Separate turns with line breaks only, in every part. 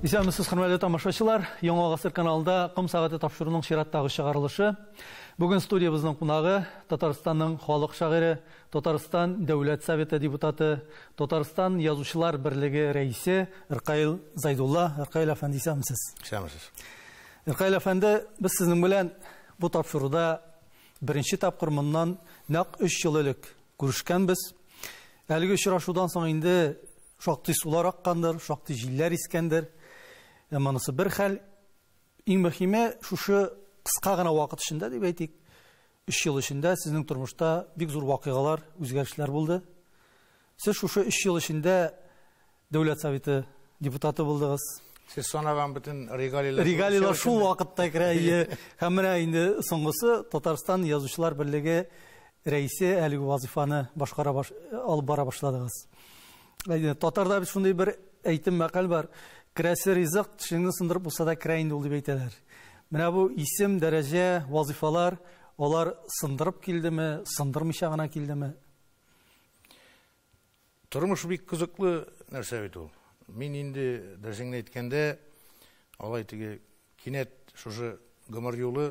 Исәнмесез, хөрмәтле тамашачылар. Яңа гасыр каналында Ком сәгате тапшыруының чираттагы чыгарылышы. Бүген студиябезнең кунагы Татарстанның халык шагыйре, Татарстан Дәүләт Советы депутаты, Татарстан Язучылар берлеге рәисе Ркаил Зайдулла. Ркаил әфәнде, исәнмесез.
Исәнмесез.
Ркаил әфәнде, без сезнең белән бу тапшыруда беренче тапкыр моннан нәкъ 3 ел элек күрешкәнбез. Әлеге очрашудан соң инде шактый сулар аккандыр, шактый җилләр искәндер. Монысы бер хәл. Иң мөһиме, шушы кыска гына вакыт эчендә дип әйтик, 3 ел эчендә сезнең тормышта бик зур вакыйгалар, үзгәрешләр булды. Сез шушы 3 ел эчендә Дәүләт Советы депутаты булдыгыз.
Сез санаган бөтен регалияләр
регалияләр шул вакытта керә. Һәм менә инде соңгысы Татарстан Язучылар берлеге рәисе әлеге вазифаны башкара алып бара башладыгыз. Татарда бит шундый бер әйтем мәкаль бар. Керәсе ризык тешеңне сындырып булса да керә инде ул дип әйтәләр. Менә бу исем, дәрәҗә, вазифалар, алар сындырып килдеме, сындырмыйча гына килдеме?
Тормыш бик кызыклы нәрсә бит ул. Мин инде дөресен әйткәндә, алай теге кинәт шушы гомер юлы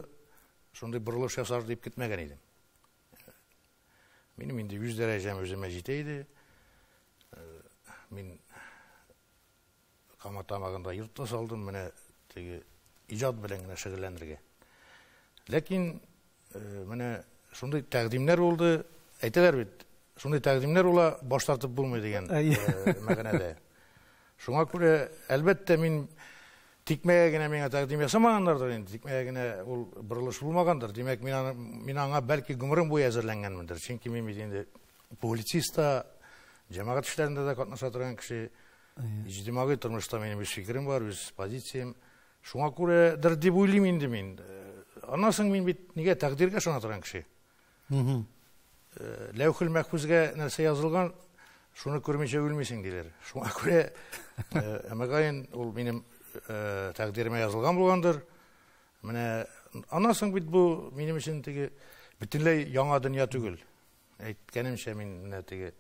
шундый борылыш ясар дип көтмәгән идем. Минем инде 100 дәрәҗәм үземә җитә иде. Мин Кама Тамагында йорт та салдым, менә теге иҗат белән генә шөгыльләнергә. Ләкин менә шундый тәкъдимнәр булды. Әйтәләр бит, шундый тәкъдимнәр була, баш тартып булмый дигән мәгънәдә. Шуңа күрә, әлбәттә, мин тикмәгә генә миңа тәкъдим ясамаганнардыр инде, тикмәгә генә ул борылыш булмагандыр. Димәк, мин аңа бәлки гомерем буе әзерләнгәнмендер. Чөнки мин бит инде публицист та, җәмәгать эшләрендә дә катнаша торган кеше. Иҗтимагый тормышта минем үз фикерем бар, үз позициям. Шуңа күрәдер дип уйлыйм инде мин. Аннан соң мин бит нигә тәкъдиргә ышана торган кеше. Ләүхел мәхфүзгә нәрсә язылган, шуны күрмичә үлмисең диләр. Шуңа күрә, мөгаен, ул минем тәкъдиремә язылган булгандыр. Менә аннан соң бит бу минем өчен теге бөтенләй яңа дөнья түгел. Әйткәнемчә, мин менә теге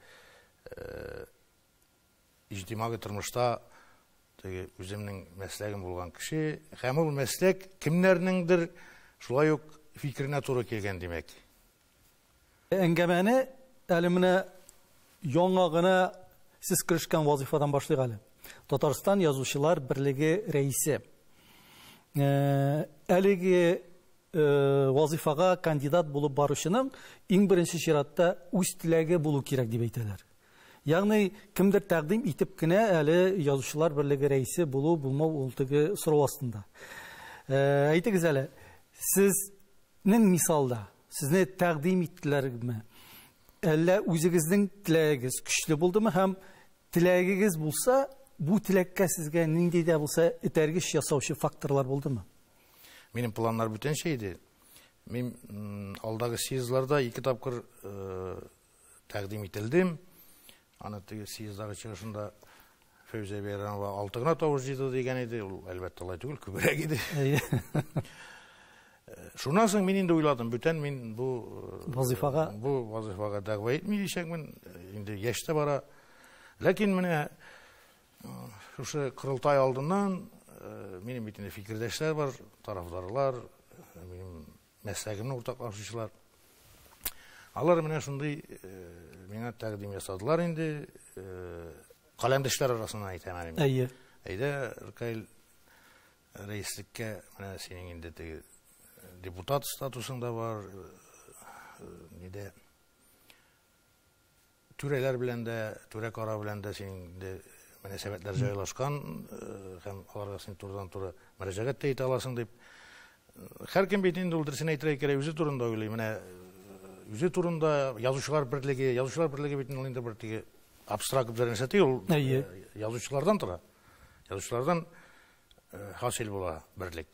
иҗтимагый тормышта теге үземнең мәсләгем булган кеше, һәм ул мәсләк кемнәрнеңдер шулай ук фикеренә туры килгән, димәк.
Әңгәмәне әле менә яңа гына сез керешкән вазифадан башлыйк әле. Татарстан Язучылар берлеге рәисе. Әлеге вазифага кандидат булып баручының иң беренче чиратта үз теләге булу кирәк дип әйтәләр. Ягъни кемдер тәкъдим итеп кенә әле Язучылар берлеге рәисе булу булмау ул теге сорау астында. Әйтегез әле, сезнең мисалда сезне тәкъдим иттеләрме? Әллә үзегезнең теләгегез көчле булдымы һәм теләгегез булса, бу теләккә сезгә нинди дә булса этәргеч ясаучы факторлар булдымы?
Минем планнар бүтәнчә иде. Мин алдагы съездларда 2 тапкыр тәкъдим ителдем. Аны теге съездагы чыгышында Фәүзия Бәйрәмова 6 гына тавыш җыйды дигән иде. Ул әлбәттә алай түгел, күбрәк иде. Шуннан соң мин инде уйладым, бүтән мин бу вазифага дәгъва итмәячәкмен, инде яшь тә бара. Ләкин менә шушы корылтай алдыннан минем бит инде фикердәшләр бар, тарафдарлар, минем мәсләгемне уртаклашучылар. Алар менә шундый миңа тәкъдим ясадылар инде, каләмдәшләр арасыннан әйтәм әле мин. Әйдә, Ркаил, рәислеккә менә синең инде теге депутат статусың да бар, нидә түрәләр белән дә, түрә-кара белән дә синең инде мөнәсәбәтләр җайлашкан, һәм аларга син турыдан-туры мөрәҗәгать тә итә аласың дип. Һәркем бит инде ул дөресен әйтергә кирәк, үзе турында уйлый. Менә үзе турында Язучылар берлеге, Язучылар берлеге бит инде бер теге абстракт бер нәрсә түгел, ул язучылардан тора. Язучылардан хасил була берлек.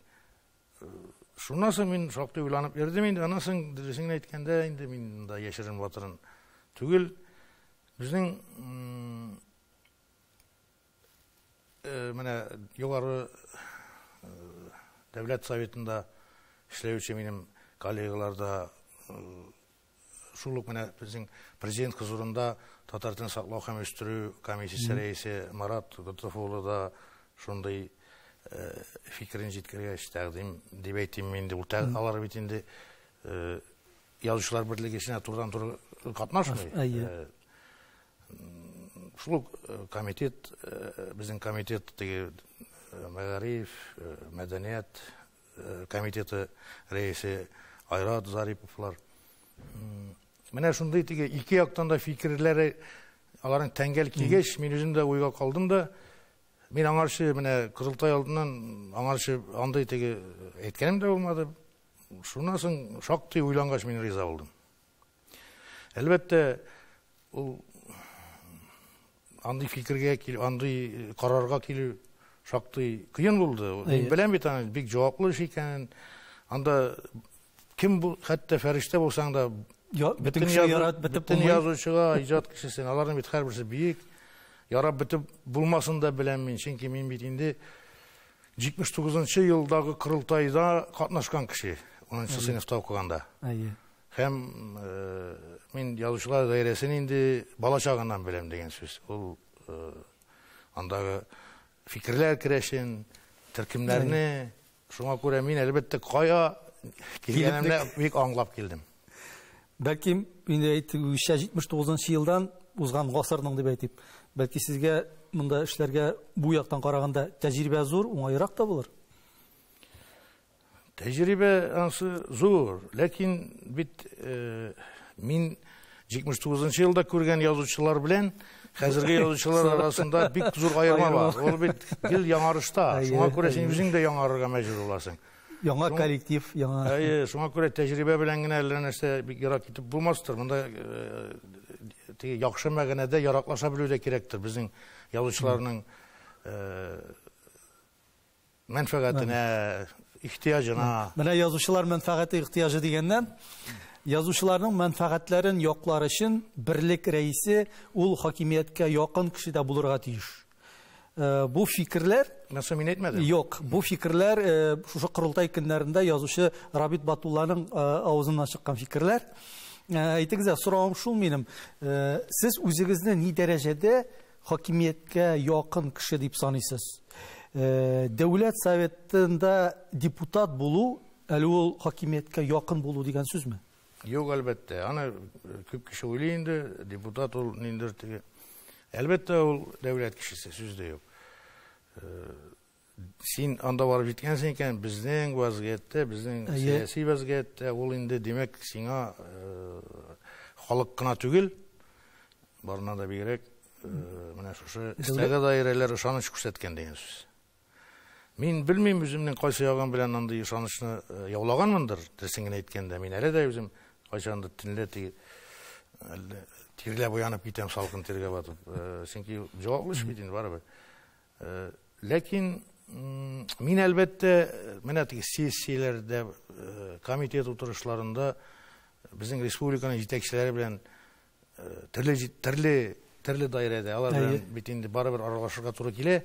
Шуннан соң мин шактый уйланып йөрдем инде. Аннан соң дөресен әйткәндә инде мин монда яшерен батырын түгел. Безнең менә югары Дәүләт Советында эшләүче минем коллегалар да шул ук менә безнең президент хозурында татар телен саклау һәм үстерү комиссиясе рәисе Марат Готыф улы да шундый фикерен җиткергәч, тәкъдим дип әйтим инде, ул алар бит инде Язучылар берлеге эшенә турыдан-туры катнашмый. Шул ук комитет, безнең комитет теге мәгариф, мәдәният комитеты рәисе Айрат Зариповлар. Менә шундый теге ике яктан да фикерләре аларның тәңгәл килгәч, мин үзем дә уйга калдым да, мин аңарчы менә Кызылтай алдыннан аңарчы андый теге әйткәнем дә булмады. Шуннан соң шактый уйлангач мин риза булдым. Әлбәттә, ул андый фикергә кил, андый карарга килү шактый кыен булды. Мин беләм бит аны бик җаваплы эш икәнен. Анда кем бу, хәтта фәрештә булсаң да,
бөтен кеше ярат бетеп
булмый. Язучыга, иҗат кешесен, аларның бит һәрберсе бөек. Ярап бетеп булмасын да беләм мин, чөнки мин бит инде 79 елдагы Корылтайда катнашкан кеше, 10 сыйныфта укыганда. Һәм мин язучылар даирәсен инде бала чагыннан беләм дигән сүз. Ул андагы фикерләр керәшен, төркемнәрне, шуңа күрә мин әлбәттә кая килгәнемне бик аңлап килдем.
Бәлки инде әйтүчә 79 елдан узган гасырның дип әйтеп, бәлки сезгә монда эшләргә бу яктан караганда тәҗрибә зур, уңайрак та булыр.
Тәҗрибә ансы зур, ләкин бит мин 79 елда күргән язучылар белән хәзерге язучылар арасында бик зур аерма бар. Ул бит гел яңарышта. Шуңа күрә син үзең дә яңарырга мәҗбүр буласың.
Яңа коллектив, яңа.
Әйе, шуңа күрә тәҗрибә белән генә әллә нәрсә бик ерак китеп булмастыр. Монда теге яхшы мәгънәдә яраклаша белү дә кирәктер. Безнең язучыларның мәнфәгатенә, ихтыяҗына.
Менә язучылар мәнфәгате ихтыяҗы дигәннән, язучыларның мәнфәгатьләрен яклар өчен берлек рәисе ул хакимияткә якын кеше дә булырга тиеш. Бу фикерләр...
Нәрсә мин әйтмәдем?
Юк, бу фикерләр шушы Корылтай көннәрендә язучы Рабит Батулланың авызыннан чыккан фикерләр. Әйтегез, соравым шул минем. Сез үзегезне ни дәрәҗәдә хакимияткә якын кеше дип саныйсыз? Дәүләт Советында депутат булу, әле ул хакимияткә якын булу дигән сүзме?
Юк, әлбәттә. Аны күп кеше уйлый инде, депутат ул ниндидер теге. Әлбәттә, ул дәүләт кешесе, сүз дә юк. Син анда барып җиткәнсең икән, безнең вазгыятьтә, безнең сәяси вазгыятьтә, ул инде, димәк, сиңа халык кына түгел, барына да бигрәк, менә шушы өстәге даирәләр ышаныч күрсәткән дигән сүз. Мин белмим үземнең кайсы ягым белән андый ышанычны яулаганмындыр, дөресен генә әйткәндә, мин әле дә үзем кайчандыр төнлә тирләп уянып китәм, салкын тиргә батып. Чөнки җаваплы эш бит инде барыбер. Ләкин мин әлбәттә менә теге сессияләрдә, комитет утырышларында безнең республиканың җитәкчеләре белән төрле даирәдә алар белән бит инде барыбер аралашырга туры килә.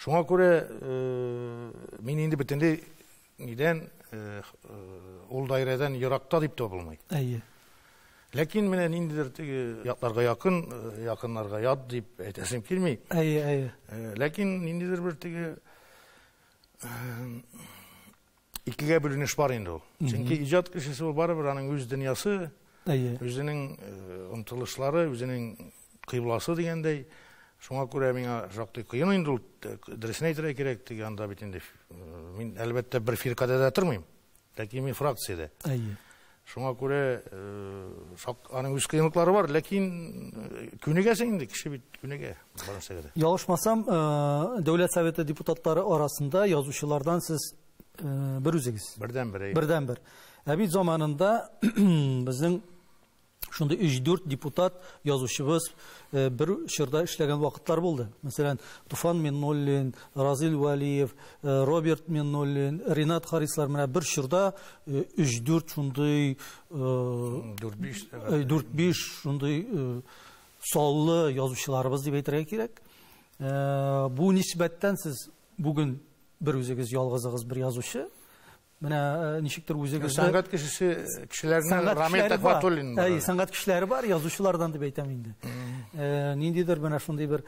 Шуңа күрә мин инде бөтенләй нидән ул даирәдән еракта дип тә булмый.
Әйе.
Ләкин менә ниндидер теге ятларга якын, якыннарга ят дип әйтәсем килми.
Әйе, әйе.
Ләкин ниндидер бер теге икегә бүленеш бар инде ул. Чөнки иҗат кешесе ул барыбер аның үз дөньясы, үзенең омтылышлары, үзенең кыйбласы дигәндәй. Шуңа күрә миңа шактый кыен инде ул, дөресен әйтергә кирәк, теге анда бит инде мин әлбәттә бер фиркадә дә тормыйм, ләкин мин фракциядә.
Әйе.
Шуңа күрә аның үз кыенлыклары бар, ләкин күнегәсең инде, кеше бит күнегә бар нәрсәгә дә.
Ялгышмасам, Дәүләт Советы депутатлары арасында язучылардан сез бер үзегез.
Бердән-бер, әйе.
Бердән-бер. Ә бит заманында безнең шундый өч-дүрт депутат язучыбыз бер чорда эшләгән вакытлар булды. Мәсәлән, Туфан Миннуллин, Разил Вәлиев, Роберт Миннуллин, Ринат Харислар менә бер чорда өч-дүрт шундый, дүрт-биш шундый саллы язучыларыбыз дип әйтергә кирәк. Бу нисбәттән сез бүген бер үзегез ялгызыгыз бер язучы. Менә ничектер үзегезне
Сәнгать кешесе кешеләрнең Рамил Төхвәтуллин бар.
Әйе, сәнгать кешеләре бар, язучылардан дип әйтәм инде. Ниндидер менә шундый бер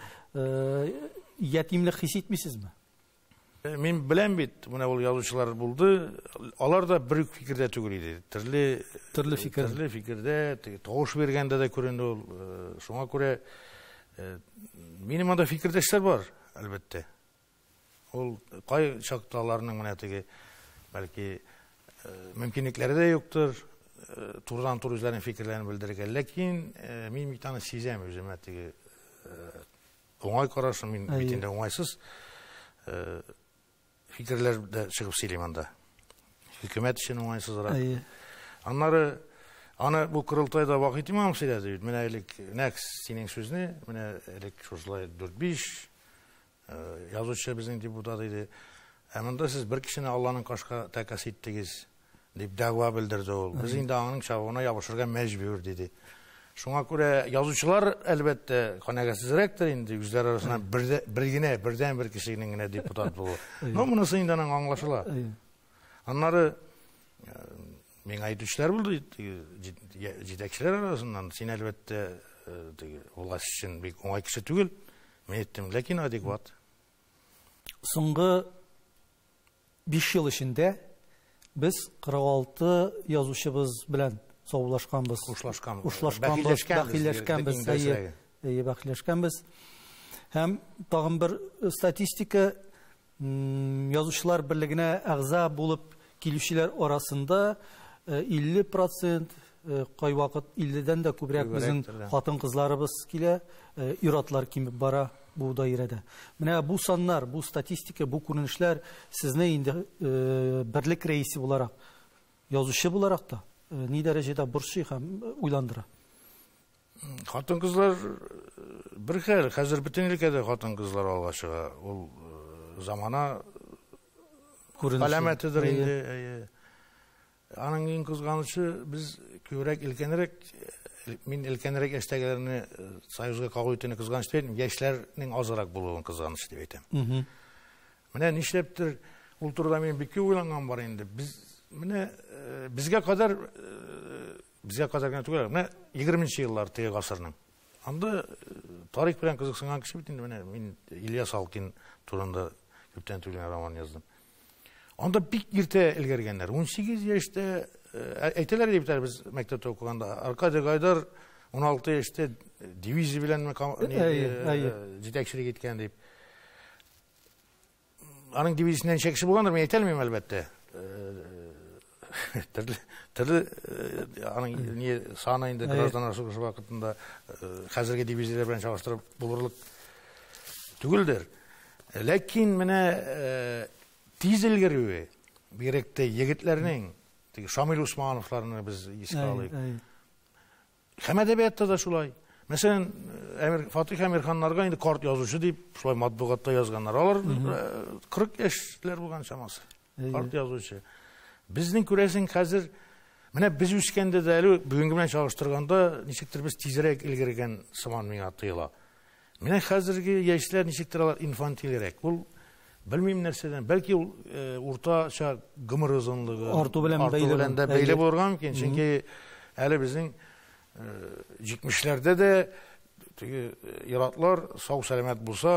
ятимлек хис итмисезме?
Мин беләм бит, менә ул язучылар булды, алар да бер үк фикердә түгел иде. Төрле
Төрле фикер.
Төрле фикердә, тавыш биргәндә дә күренде ул. Шуңа күрә минем анда фикердәшләр бар, әлбәттә. Ул кай чакта аларның менә теге бәлки мөмкинлекләре дә юктыр, турыдан-туры үзләренең фикерләрен белдерергә. Ләкин мин бит аны сизәм үземә теге уңай карашым, мин бит инде уңайсыз фикерләр дә чыгып сөйлим анда. Хөкүмәт өчен уңайсызрак. Аннары аны бу корылтайда Вахит Имамов сөйләде бит. Менә элек нәкъ синең сүзне, менә элек шушылай 4-5 язучы безнең депутат иде. Ә монда сез бер кешене Алланың кашка тәкәсе иттегез дип дәгъва белдерде ул. Без инде аның чабуына ябышырга мәҗбүр диде. Шуңа күрә язучылар әлбәттә канәгатьсезрәктер инде үзләре арасыннан бер генә, бердән бер кешенең генә депутат булуы. Но монысы инде аның аңлашыла. Аннары миңа әйтүчеләр булды, җитәкчеләр арасыннан, син әлбәттә теге власть өчен бик уңай кеше түгел. Мин әйттем, ләкин адекват.
Соңгы 5 ел эчендә без 46 язучыбыз белән саубуллашканбыз.
Хушлашканбыз.
Хушлашканбыз, бәхилләшкәнбез, әйе, әйе, бәхилләшкәнбез. Һәм тагын бер статистика, язучылар берлегенә әгъза булып килүчеләр арасында 50%, кайвакыт 50-дән дә күбрәк безнең хатын-кызларыбыз килә, ир-атлар кимеп бара бу даирәдә. Менә бу саннар, бу статистика, бу күренешләр сезне инде берлек рәисе буларак, язучы буларак та ни дәрәҗәдә борчый һәм уйландыра?
Хатын-кызлар бер хәл, хәзер бөтен өлкәдә хатын-кызлар алга чыга. Ул замана галәмәтедер инде. Аның иң кызганычы, без күбрәк өлкәнрәк, мин өлкәнрәк яшьтәгеләрне союзга кабул итүне кызганыч дип әйтмим, яшьләрнең азрак булуын кызганыч дип әйтәм. Менә нишләптер ул турыда мин бик күп уйланган бар инде. Без менә безгә кадәр, безгә кадәр генә түгел, менә 20 еллар теге гасырның. Анда тарих белән кызыксынган кеше бит инде, менә мин Илья Салкин турында күптән түгел роман яздым. Анда бик иртә элгәргәннәр. 18 яшьтә, әйтәләр дип бит без мәктәптә укыганда, Аркадий Гайдар 16 яшьтә дивизия белән җитәкчелек иткән дип. Аның дивизиясеннән ничә кеше булгандыр, мин әйтә алмыйм әлбәттә. Төрле аның не саны инде гражданнар сугышы вакытында хәзерге дивизияләр белән чагыштырып булырлык түгелдер. Ләкин менә тиз элгәрүе, бигрәк тә егетләрнең, теге Шамил Усмановларны без искә алыйк. Һәм әдәбиятта да шулай. Мәсәлән, Фатих Әмирханнарга инде карт язучы дип шулай матбугатта язганнар. Алар 40 яшьләр булган чамасы. Карт язучы. Безнең күрәсең хәзер менә без үскәндә дә әле бүгенге белән чагыштырганда ничектер без тизрәк элгәргән сыман миңа тоела. Менә хәзерге яшьләр ничектер алар инфантилрәк. Ул белмим нәрсәдән, бәлки ул уртача гомер озынлыгы
арту белән
бәйле бәйле булырга мөмкин. Чөнки әле безнең 70-ләрдә дә теге ир-атлар сау сәламәт булса,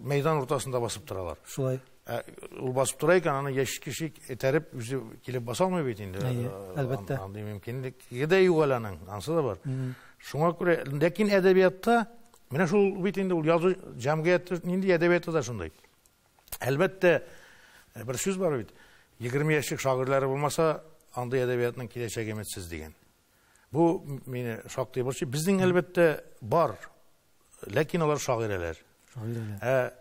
мәйдан уртасында басып торалар.
Шулай.
Ул басып тора икән, аны яшь кеше этәреп үзе килеп баса алмый бит инде.
Әлбәттә.
Андый мөмкинлеге дә юк әле аның, ансы да бар. Шуңа күрә, ләкин әдәбиятта менә шул бит инде ул язу җәмгыять нинди әдәбиятта да шундый. Әлбәттә, бер сүз бар бит. 20 яшьлек шагыйрьләре булмаса, андый әдәбиятның киләчәге өметсез дигән. Бу мине шактый борчый. Безнең әлбәттә бар, ләкин алар шагыйрәләр.
Шагыйрәләр.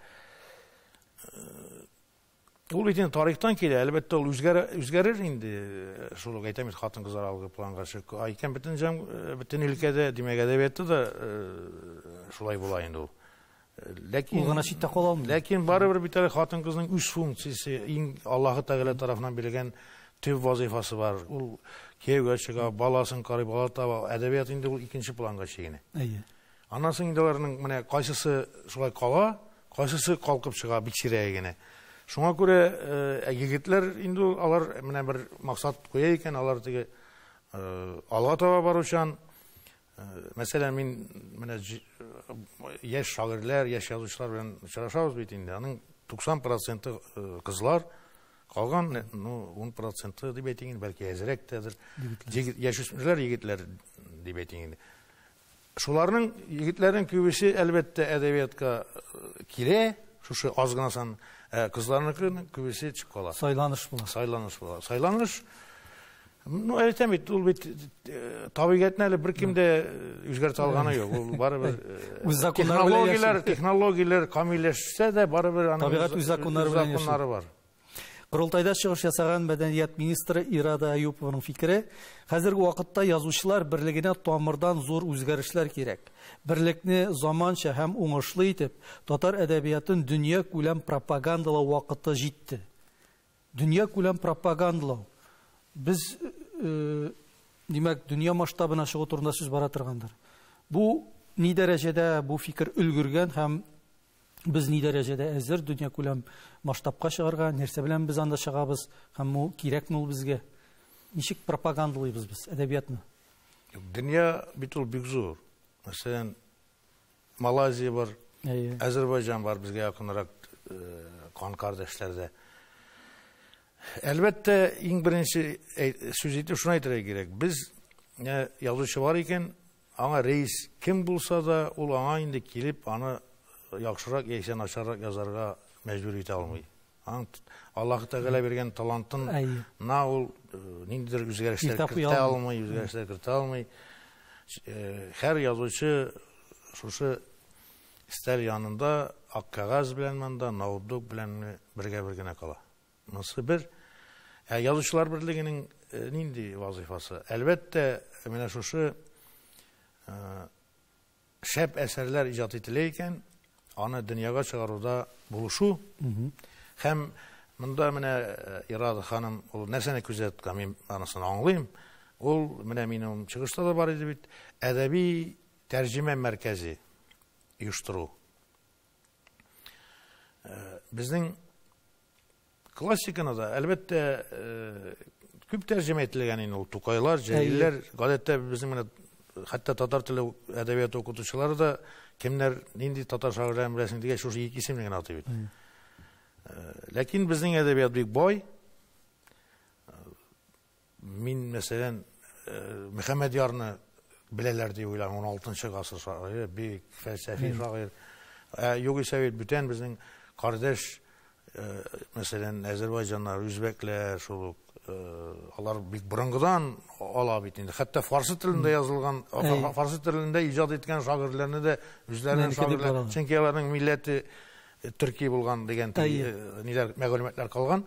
Ул бит инде тарихтан килә, әлбәттә ул үзгәрер инде. Шул ук әйтәм бит, хатын-кызлар алгы планга чыгып, икән бөтен өлкәдә, димәк, әдәбиятта да шулай була инде ул. Ләкин
ул гына читтә кала алмый.
Ләкин барыбер бит әле хатын-кызның үз функциясе, иң Аллаһы Тәгалә тарафыннан бирелгән төп вазифасы бар. Ул кияүгә чыга, баласын карый, бала таба. Әдәбият инде ул икенче планга чигенә. Аннан соң инде аларның менә кайсысы шулай кала, кайсысы калкып чыга бик сирәге генә. Шуңа күрә егетләр инде алар менә бер максат куя икән, алар теге алга таба баручан. Мәсәлән, мин менә яшь шагыйрьләр, яшь язучылар белән очрашабыз бит инде. Аның 90% кызлар, калган, ну, 10% дип әйтик инде, бәлки әзрәк тәдер. Яшүсмерләр, егетләр дип әйтик инде. Шуларның, егетләрнең күбесе, әлбәттә, әдәбиятка килә, шушы аз гына сан, кызларныкының күбесе төшеп кала.
Сайланыш була.
Сайланыш була. Сайланыш, ну, әйтәм бит, ул бит табигатьне әле беркем дә үзгәртә алганы юк. Ул барыбер
үз законнары белән
технологияләр, технологияләр камилләшсә дә, барыбер аның
табигать үз законнары белән яши.
Законнары бар.
Корылтайда чыгыш ясаган мәдәният министры Ирада Аюпованың фикере, хәзерге вакытта язучылар берлегенә тамырдан зур үзгәрешләр кирәк. Берлекне заманча һәм уңышлы итеп, татар әдәбиятын дөнья күләм пропагандалау вакыты җитте. Дөнья күләм пропагандалау. Без, димәк, дөнья масштабына чыгу турында сүз бара торгандыр. Бу ни дәрәҗәдә бу фикер өлгергән һәм без ни дәрәҗәдә әзер дөнья күләм масштабка чыгарга, нәрсә белән без анда чыгабыз һәм бу кирәкме ул безгә? Ничек пропагандалыйбыз без әдәбиятны?
Юк, дөнья бит ул бик зур. Мәсәлән, Малайзия бар, Азербайҗан бар, безгә якынрак кан кардәшләр дә. Әлбәттә, иң беренче сүз итеп шуны әйтергә кирәк. Без язучы бар икән, аңа рәис кем булса да, ул аңа инде килеп, аны яхшырак яисә начаррак язарга мәҗбүр итә алмый. Аның Аллаһ Тәгалә биргән талантын на ул ниндидер үзгәрешләр кертә алмый, үзгәрешләр кертә алмый. Һәр язучы шушы өстәл янында ак кәгазь белән монда, ноутбук белән бергә-бер генә кала. Монысы бер. Ә язучылар берлегенең нинди вазифасы? Әлбәттә, менә шушы шәп әсәрләр иҗат ителә икән, аны дөньяга чыгаруда булышу. Һәм монда менә Ирада ханым ул нәрсәне күздә тоткан, мин анысын аңлыйм. Ул менә минем чыгышта да бар иде бит, әдәби тәрҗемә мәркәзе оештыру. Безнең классиканы да, әлбәттә, күп тәрҗемә ителгән инде ул Тукайлар, Җәлилләр, гадәттә безнең менә хәтта татар теле әдәбияты укытучылары да кемнәр нинди татар шагыйрьләрен беләсең дигәч, шушы ике исемне генә атый бит. Ләкин безнең әдәбият бик бай. Мин, мәсәлән, Мөхәммәдьярны беләләр дип уйлыйм, 16 гасыр шагыйре, бик фәлсәфи шагыйрь. Югыйсә бит бүтән безнең кардәш, мәсәлән, әзербайҗаннар, үзбәкләр, шул ук, алар бик борынгыдан ала бит инде. Хәтта фарсы телендә язылган, фарсы телендә иҗат иткән шагыйрьләрне дә үзләренең шагыйрьләр, чөнки аларның милләте төрки булган дигән ниләр мәгълүматлар калган.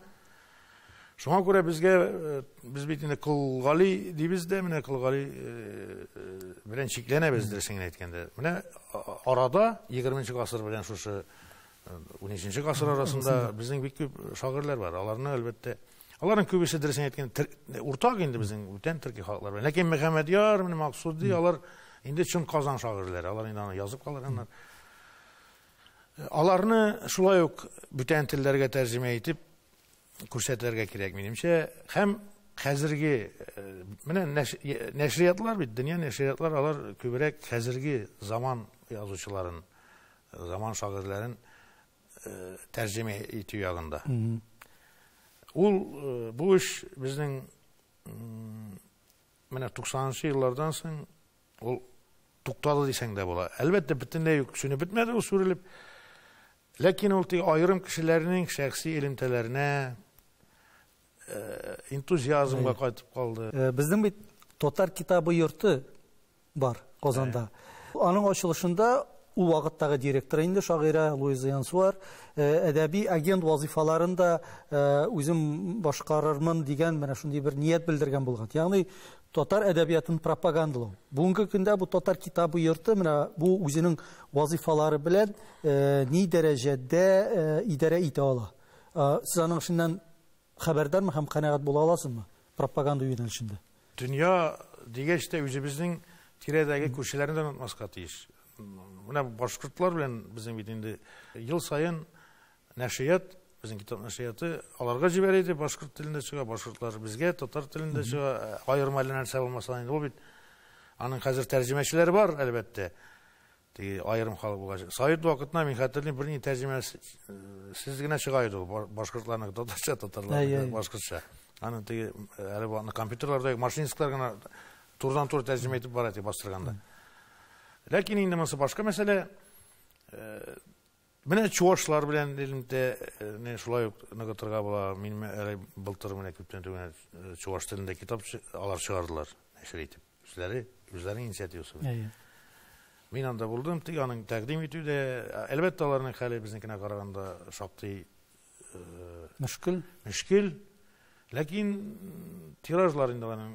Шуңа күрә безгә, без бит инде Кол Гали дибез дә, менә Кол Гали белән чикләнәбез, дөресен генә әйткәндә. Менә арада 20 гасыр белән шушы 13 гасыр арасында безнең бик күп шагыйрьләр бар. Аларны әлбәттә, аларның күбесе дөресен әйткәндә уртак инде безнең бүтән төрки халыклар белән. Ләкин Мөхәммәдьяр, менә Максуди, алар инде чын Казан шагыйрьләре. Алар инде аны язып калдырганнар. Аларны шулай ук бүтән телләргә тәрҗемә итеп күрсәтергә кирәк минемчә. Һәм хәзерге менә нәшриятлар бит, дөнья нәшриятлар, алар күбрәк хәзерге заман язучыларын, заман шагыйрьләрен тәрҗемә итү ягында. Ул бу эш безнең менә 90 еллардан соң ул туктады дисәң дә була. Әлбәттә, бөтенләй үк сүнеп бетмәде ул сүрелеп. Ләкин ул теге аерым кешеләрнең шәхси элемтәләренә, энтузиазмга кайтып калды.
Безнең бит татар китабы йорты бар Казанда. Аның ачылышында ул вакыттагы директор инде шагыйрә Луиза Янсуар, әдәби агент вазифаларын да үзем башкарырмын дигән менә шундый бер ният белдергән булган. Ягъни татар әдәбиятын пропагандалау. Бүгенге көндә бу татар китабы йорты менә бу үзенең вазифалары белән ни дәрәҗәдә идарә итә ала. Сез аның эшеннән хәбәрдармы һәм канәгать була аласызмы пропаганда юнәлешендә?
Дөнья дигәч тә үзебезнең тирәдәге күршеләрне дә онытмаска тиеш. Менә башкортлар белән безнең бит инде ел саен нәшрият, безнең китап нәшрияты аларга җибәрә иде, башкорт телендә чыга, башкортлар безгә татар телендә чыга, аермалы нәрсә булмаса инде ул бит аның хәзер тәрҗемәчеләре бар, әлбәттә. Теге аерым халык булгач. Совет вакытында мин хәтерлим, берни тәрҗемәче Сез генә чыга иде ул, башкортларның татарча, татарларның башкортча. Аны теге әле аны компьютерларда машинистлар гына турыдан-туры тәрҗемә итеп бара дип бастырганда. Ләкин инде монысы башка мәсьәлә. Менә чуашлар белән элемтә шулай ук ныгытырга була. Мин әле былтыр менә күптән түгел чуаш телендә китап алар чыгардылар, нәшер итеп. Үзләре, үзләренең инициативасы белән. Мин анда булдым, тик аның тәкъдим итү дә, әлбәттә, аларның хәле безнекенә караганда шактый
мөшкел.
Мөшкел. Ләкин тиражлар инде аның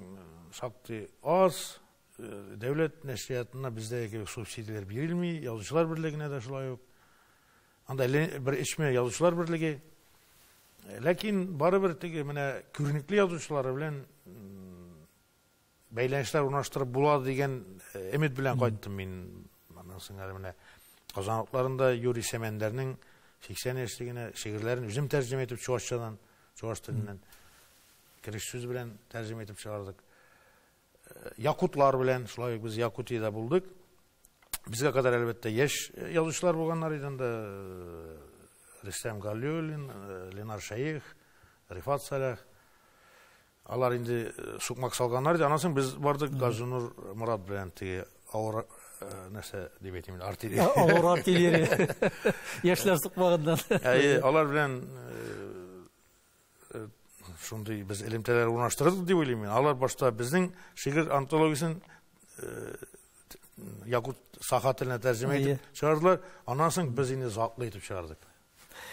шактый аз. Дәүләт нәшриятына бездәге кебек субсидияләр бирелми, язучылар берлегенә дә шулай ук. Анда бер эчме язучылар берлеге. Ләкин барыбер теге менә күренекле язучылары белән бәйләнешләр урнаштырып була дигән өмет белән кайттым мин. Аннан соң әле менә Казан утларында Юрий Сәмәндәрнең 80 яшьлегенә шигырьләрен үзем тәрҗемә итеп чуашчадан, чуаш теленнән кереш сүз белән тәрҗемә итеп чыгардык. Якутлар белән шулай ук без Якутиядә булдык. Безгә кадәр әлбәттә яшь язучылар булганнар иде анда. Рөстәм Галиуллин, Ленар Шәех, Рифат Сәлах. Алар инде сукмак салганнар иде. Аннан соң без бардык Газинур Морат белән теге авыр нәрсә дип әйтим, артиллерия.
Авыр артиллерия. Яшьләр сукмагыннан.
Әйе, алар белән шундый без элемтәләр урнаштырдык дип уйлыйм мин. Алар башта безнең шигырь антологиясен якут саха теленә тәрҗемә итеп чыгардылар. Аннан соң без инде затлы итеп чыгардык.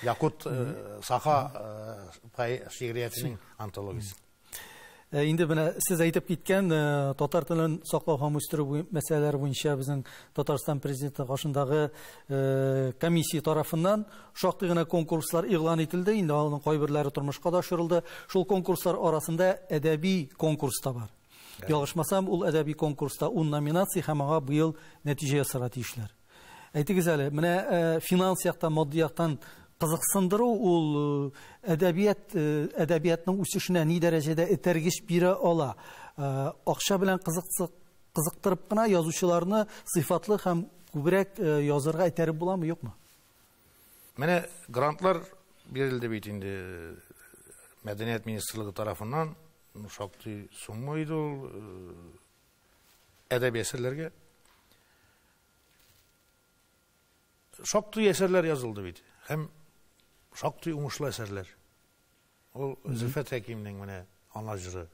Якут саха шигъриятенең антологиясе.
Инде менә сез әйтеп киткән татар телен саклау һәм үстерү мәсьәләләре буенча безнең Татарстан президенты каршындагы комиссия тарафыннан шактый гына конкурслар игълан ителде. Инде аның кайберләре тормышка да ашырылды. Шул конкурслар арасында әдәби конкурс та бар. Ялгышмасам, ул әдәби конкурста 10 номинация һәм аңа быел нәтиҗә ясарга тиешләр. Әйтегез әле, менә финанс яктан, матди яктан кызыксындыру ул әдәбият әдәбиятның үсешенә ни дәрәҗәдә этәргеч бирә ала? Акча белән кызыктырып кына язучыларны сыйфатлы һәм күбрәк язырга этәреп буламы, юкмы?
Менә грантлар бирелде бит инде Мәдәният министрлыгы тарафыннан, шактый сумма иде ул әдәби әсәрләргә. Шактый әсәрләр язылды бит. Һәм шактый уңышлы әсәрләр. Ул Зөлфәт Хәкимнең менә Ана җыры.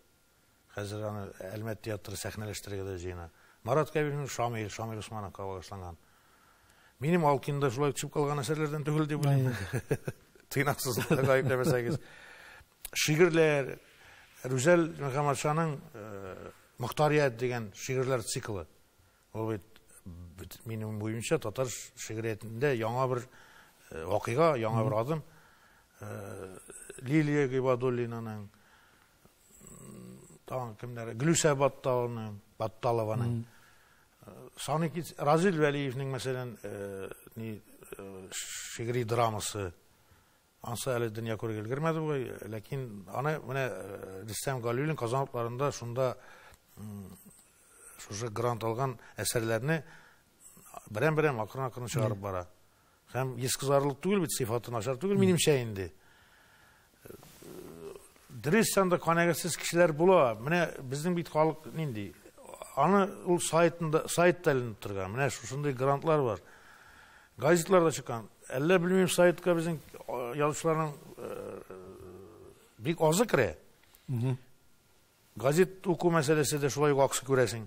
Хәзер аны Әлмәт театры сәхнәләштерергә дә җыена. Марат Кәбирнең Шамил, Шамил Усмановка багышланган. Минем Алкинда шулай төшеп калган әсәрләрдән түгел дип уйлыйм. Тыйнаксызлыкта гаепләмәсәгез. Шигырьләр, Рүзәл Мөхәммәтшаның Мохтарият дигән шигырьләр циклы. Ул бит минем буенча татар шигъриятендә яңа бер вакыйга, яңа бер адым. Лилия Гыйбадуллинаның, тагын кемнәр, Гөлүсә Батталованың, Батталованың, Саны кит, Разил Вәлиевнең, мәсәлән, ни шигъри драмасы. Ансы әле дөнья күрергә өлгермәде бугай, ләкин аны менә Рөстәм Галиуллин Казан утларында шунда шушы грант алган әсәрләрне берәм-берәм акрын-акрын чыгарып бара. Һәм йөз кызарлык түгел бит, сыйфаты начар түгел, минемчә инде. Дөрес, анда канәгатьсез кешеләр була. Менә безнең бит халык нинди? Аны ул сайтында, сайтта эленеп торган. Менә шушындый грантлар бар. Газетларда чыккан. Әллә белмим, сайтка безнең язучыларның бик азы керә. Газет уку мәсьәләсе дә шулай ук аксы күрәсең.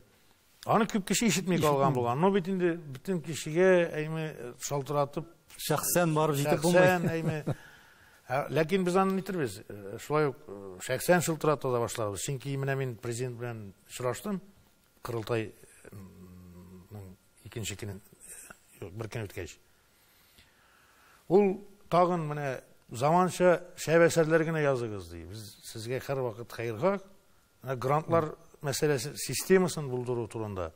Аны күп кеше ишетми калган булган. Но бит инде бөтен кешегә әйме шалтыратып
шәхсән барып җитеп булмый.
Шәхсән әйме. Ләкин без аны нитербез? Шулай ук шәхсән шылтырата да башларбыз. Чөнки менә мин президент белән очраштым. Корылтайның икенче көнен, юк, бер көн үткәч. Ул тагын менә заманча шәп әсәрләр генә языгыз ди. Без сезгә һәрвакыт хәерхак. Менә грантлар мәсьәләсе системасын булдыру турында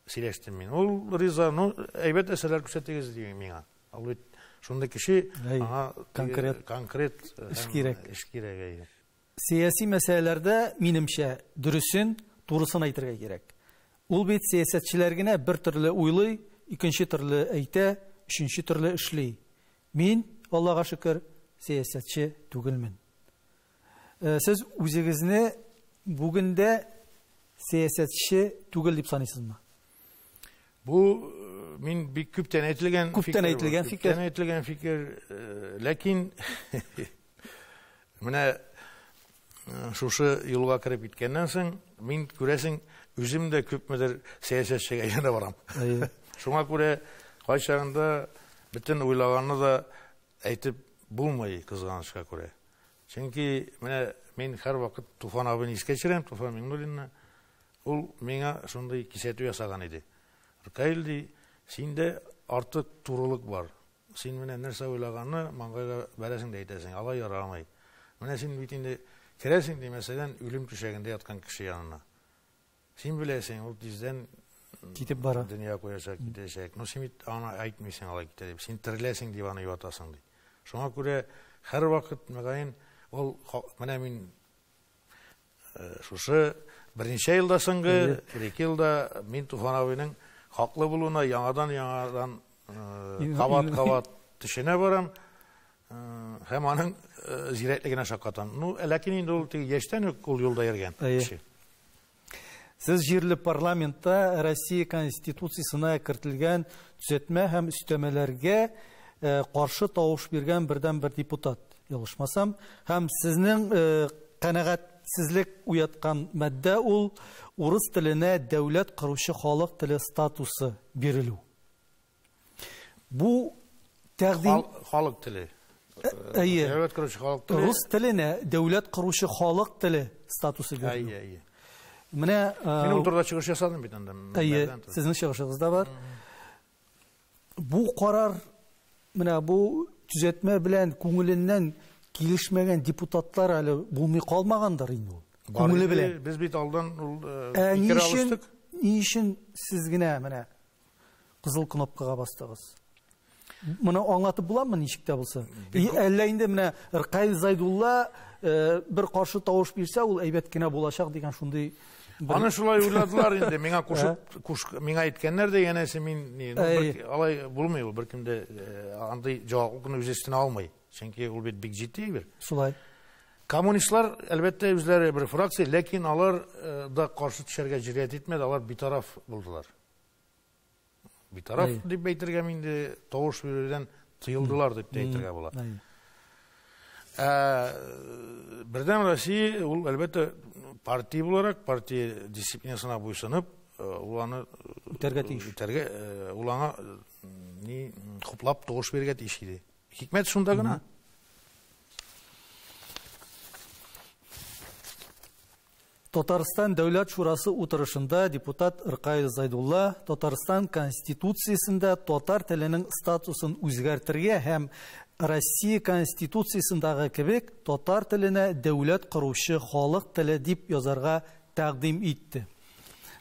сөйләштем мин. Ул риза, ну, әйбәт әсәрләр күрсәтегез ди миңа. Ул бит шундый кеше, аңа
конкрет
конкрет
эш кирәк.
Эш кирәк, әйе.
Сәяси мәсьәләләрдә, минемчә, дөресен, турысын әйтергә кирәк. Ул бит сәясәтчеләр генә бер төрле уйлый, икенче төрле әйтә, өченче төрле эшли. Мин Аллага шөкер, сәясәтче түгелмен. Сез үзегезне бүген дә сәясәтче түгел дип саныйсызмы?
Бу мин бик күптән әйтелгән
фикер. Күптән әйтелгән фикер.
Күптән әйтелгән фикер, ләкин менә шушы юлга кереп киткәннән соң, мин күрәсең, үзем дә күпмедер сәясәтчегә әйләнә барам. Шуңа күрә кайчагында бөтен уйлаганны да әйтеп булмый, кызганычка күрә. Чөнки менә мин һәрвакыт Туфан абыйны искә төшерәм, Туфан Миңнуллинны. Ул миңа шундый кисәтү ясаган иде. Ркаил, ди, синдә артык турылык бар. Син менә нәрсә уйлаганны маңгайга бәрәсең дә әйтәсең, алай ярамый. Менә син бит инде керәсең, ди, мәсәлән, үлем түшәгендә яткан кеше янына. Син беләсең, ул тиздән
китеп бара.
Дөнья куячак, китәчәк. Но син бит аны әйтмисең, алай китә дип. Син тереләсең дип аны юатасың, ди. Шуңа күрә һәрвакыт мөгаен ул менә мин шушы берничә елда соңгы, бер-ике елда мин Туфан абыйның хаклы булуына яңадан-яңадан кабат-кабат төшенә барам һәм аның зирәклегенә шаккатам. Ну, ләкин инде ул теге яшьтән үк ул юлда йөргән кеше.
Сез җирле парламентта Россия Конституциясенә кертелгән төзәтмә һәм өстәмәләргә каршы тавыш биргән бердән-бер депутат, ялгышмасам, һәм сезнең канәгатьсезлек уяткан маддә ул урыс теленә дәүләт коручы халык теле статусы бирелү. Бу тәкъдим
халык теле.
Әйе.
Дәүләт коручы халык теле.
Рус теленә дәүләт коручы халык теле статусы бирелү.
Әйе, әйе.
Менә
мин ул турыда чыгыш ясадым бит анда.
Әйе, сезнең чыгышыгыз да бар. Бу карар, менә бу төзәтмә белән күңеленнән килешмәгән депутатлар әле булмый калмагандыр инде ул. Күңеле белән.
Без бит алдан ул фикер алыштык.
Ни өчен сез генә менә кызыл кнопкага бастыгыз? Моны аңлатып буламы ничек тә булса? Әллә инде менә Ркаил Зайдулла бер каршы тавыш бирсә, ул әйбәт кенә булачак дигән шундый.
Аны шулай уйладылар инде, миңа кушып, миңа әйткәннәр дә, янәсе мин алай булмый ул, беркем дә андый җаваплылыкны үз өстенә алмый. Чөнки ул бит бик җитди бер.
Шулай.
Коммунистлар, әлбәттә, үзләре бер фракция, ләкин алар да каршы төшәргә җөрьәт итмәде, алар битараф булдылар. Битараф дип әйтергә инде тавыш бирүдән тыелдылар дип тә әйтергә була. Бердәм Россия ул әлбәттә партия буларак, партия дисциплинасына буйсынып, ул аны
үтәргә тиеш.
Үтәргә, ул аңа ни хуплап тавыш бирергә тиеш иде. Хикмәт шунда гына.
Татарстан Дәүләт Шурасы утырышында депутат Ркаил Зайдулла Татарстан Конституциясендә татар теленең статусын үзгәртергә һәм Россия Конституциясендәге кебек татар теленә дәүләт коручы халык теле дип язарга тәкъдим итте.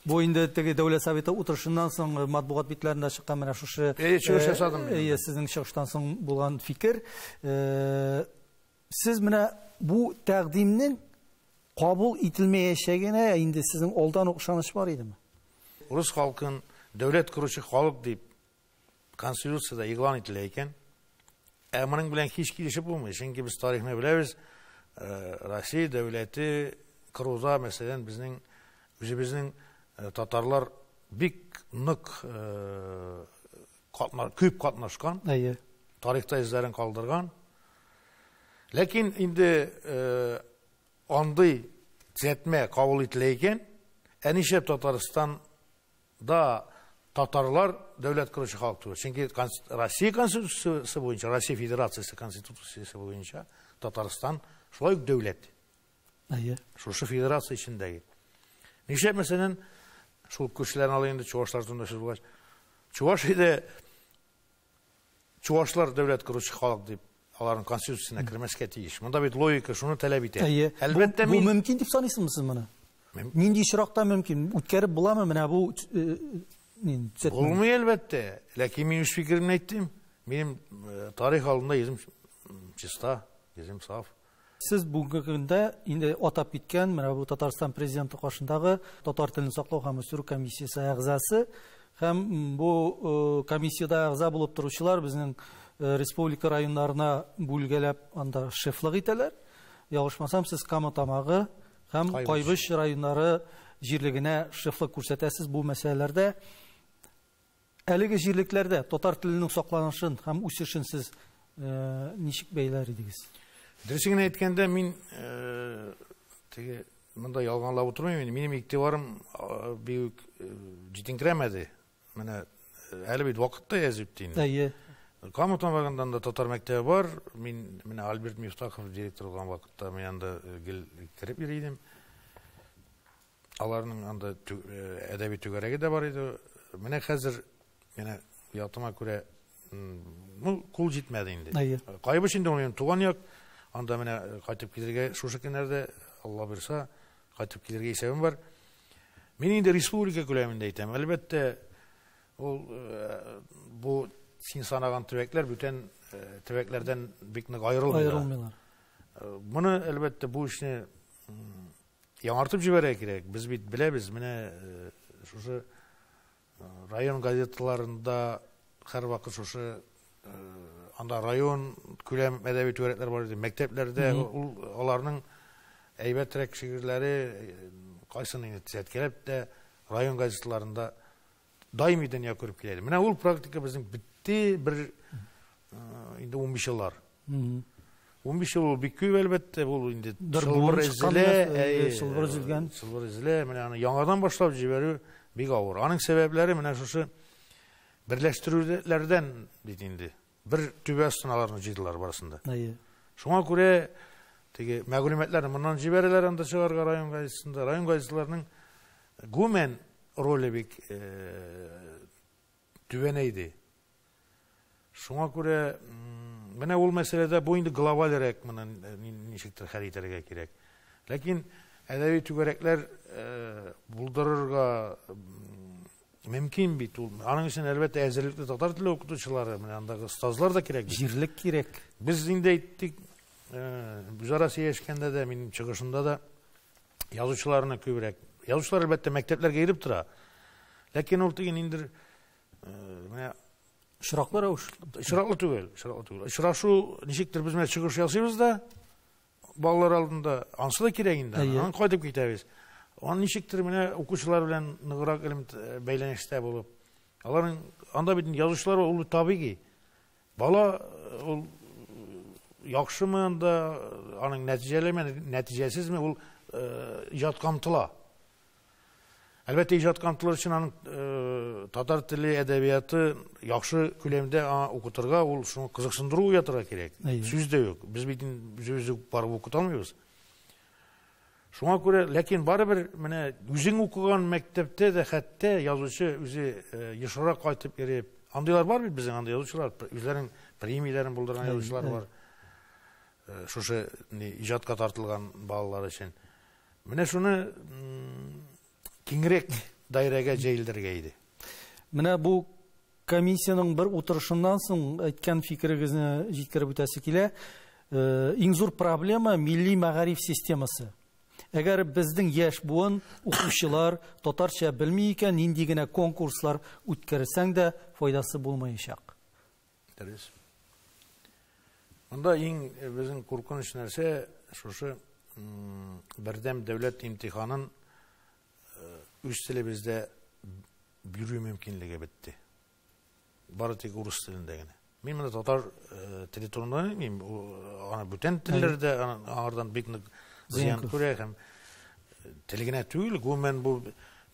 Бу инде теге Дәүләт Советы утырышыннан соң матбугат битләрендә чыккан менә шушы
чыгыш ясадым.
Әйе, сезнең чыгыштан соң булган фикер. Сез менә бу тәкъдимнең кабул ителмәячәгенә инде сезнең алдан ук ышаныч бар идеме?
Урыс халкын дәүләт коручы халык дип Конституцияда игълан ителә икән, ә моның белән һич килешеп булмый, чөнки без тарихны беләбез. Россия дәүләте коруда, мәсәлән, безнең үзебезнең татарлар бик нык күп катнашкан, тарихта эзләрен калдырган. Ләкин инде андый төзәтмә кабул ителә икән, ә нишләп Татарстанда татарлар дәүләт коручы халык түгел? Чөнки Россия Конституциясе буенча, Россия Федерациясе Конституциясе буенча Татарстан шулай ук дәүләт.
Әйе.
Шушы федерация эчендәге. Нишләп, мәсәлән, шул күршеләрне алып инде чувашлар турында сүз булгач, Чувашиядә чувашлар дәүләт коручы халык дип аларның конституциясенә кермәскә тиеш. Монда бит логика шуны таләп итә.
Әлбәттә, бу мөмкин дип саныйсызмы сез моны? Нинди очракта мөмкин? Үткәреп буламы менә бу төзәтмә?
Булмый әлбәттә. Ләкин мин үз фикеремне әйттем. Минем тарих алдында йөзем чиста, йөзем саф.
Сез бүгенге көндә инде атап киткән менә бу Татарстан президенты каршындагы татар телен саклау һәм үстерү комиссиясе әгъзасы һәм бу комиссиядә әгъза булып торучылар безнең республика районнарына бүлгәләп анда шефлык итәләр. Ялгышмасам, сез Кама Тамагы һәм Кайбыч районнары җирлегенә шефлык күрсәтәсез бу мәсьәләләрдә. Әлеге җирлекләрдә татар теленең сакланышын һәм үсешен сез ничек бәяләр идегез?
Дөресен генә әйткәндә, мин теге монда ялганлап утырмыйм инде. Минем игътибарым бик җитенкерәмәде. Менә әле бит вакыт та язып инде.
Әйе.
Кама Тамагында да татар мәктәбе бар. Мин менә Альберт Мифтахов директор булган вакытта мин анда гел кереп йөри идем. Аларның анда әдәби түгәрәге дә бар иде. Менә хәзер менә оятыма күрә, ну, кул җитмәде инде.
Әйе.
Кайбыч инде ул минем туган як. Анда менә кайтып килергә шушы көннәрдә, Алла бирса, кайтып килергә исәбем бар. Мин инде республика күләмендә әйтәм. Әлбәттә, ул бу син санаган төбәкләр бүтән төбәкләрдән бик нык аерылмыйлар.
Аерылмыйлар.
Моны әлбәттә бу эшне яңартып җибәрергә кирәк. Без бит беләбез, менә шушы район газеталарында һәрвакыт шушы анда район күләм әдәби түгәрәкләр бар иде. Мәктәпләрдә ул аларның әйбәтрәк шигырьләре кайсын инде төзәткәләп тә район газеталарында даими дөнья күреп килә иде. Менә ул практика безнең бетте бер инде 15 еллар. 15 ел ул бик күп әлбәттә, ул инде чылбыр өзелә,
чылбыр өзелгән.
Чылбыр өзелә, менә аны яңадан башлап җибәрү бик авыр. Аның сәбәпләре менә шушы берләштерүләрдән бит инде. Бер түбә астына аларны җыйдылар барысын да. Шуңа күрә теге мәгълүматларны моннан җибәрәләр анда чыгарга район газетасында. Район газеталарының гомумән роле бик түбәнәйде. Шуңа күрә менә ул мәсьәләдә бу инде глобальрәк моны ничектер хәл итәргә кирәк. Ләкин әдәби түгәрәкләр булдырырга мөмкин бит ул. Аның өчен әлбәттә әзерлекле татар теле укытучылары, менә андагы остазлар да кирәк.
Җирлек кирәк.
Без инде әйттек, үзара сөйләшкәндә дә, минем чыгышымда да язучыларны күбрәк. Язучылар әлбәттә мәктәпләргә йөреп тора. Ләкин ул теге ниндер менә
очраклы рәвеш.
Очраклы түгел, очраклы түгел. Очрашу ничектер без менә чыгыш ясыйбыз да балалар алдында, ансы да кирәк инде. Аннан кайтып китәбез. Аны ничектер менә укучылар белән ныграк бәйләнештә булып. Аларның анда бит язучылар ул табигый. Бала ул яхшымы анда, аның нәтиҗәлеме, нәтиҗәсезме, ул иҗатка омтыла. Әлбәттә, иҗатка омтылыр өчен аның татар теле, әдәбияты яхшы күләмдә аңа укытырга, ул шуны кызыксындыру уятырга кирәк. Сүз дә юк. Без бит үзебез үк барып укыта алмыйбыз. Шуңа күрә, ләкин барыбер менә үзең укыган мәктәптә дә хәтта язучы үзе ешрак кайтып йөреп, андыйлар бар бит безнең, андый язучылар, үзләренең премияләрен булдырган язучылар бар. Шушы иҗатка тартылган балалар өчен. Менә шуны киңрәк даирәгә җәелдерергә иде.
Менә бу комиссиянең бер утырышыннан соң әйткән фикерегезне җиткереп үтәсе килә. Иң зур проблема милли мәгариф системасы. Әгәр безнең яшь буын укучылар татарча белми икән, нинди генә конкурслар үткәрсәң дә файдасы булмаячак.
Дөрес. Монда иң безнең куркыныч нәрсә шушы бердәм дәүләт имтиханын үз телебездә бирү мөмкинлеге бетте. Бары тик урыс телендә генә. Мин монда татар теле турында әйтмим, аны бүтән телләрдә аңардан бик нык зыян күрә һәм тел генә түгел, гомумән бу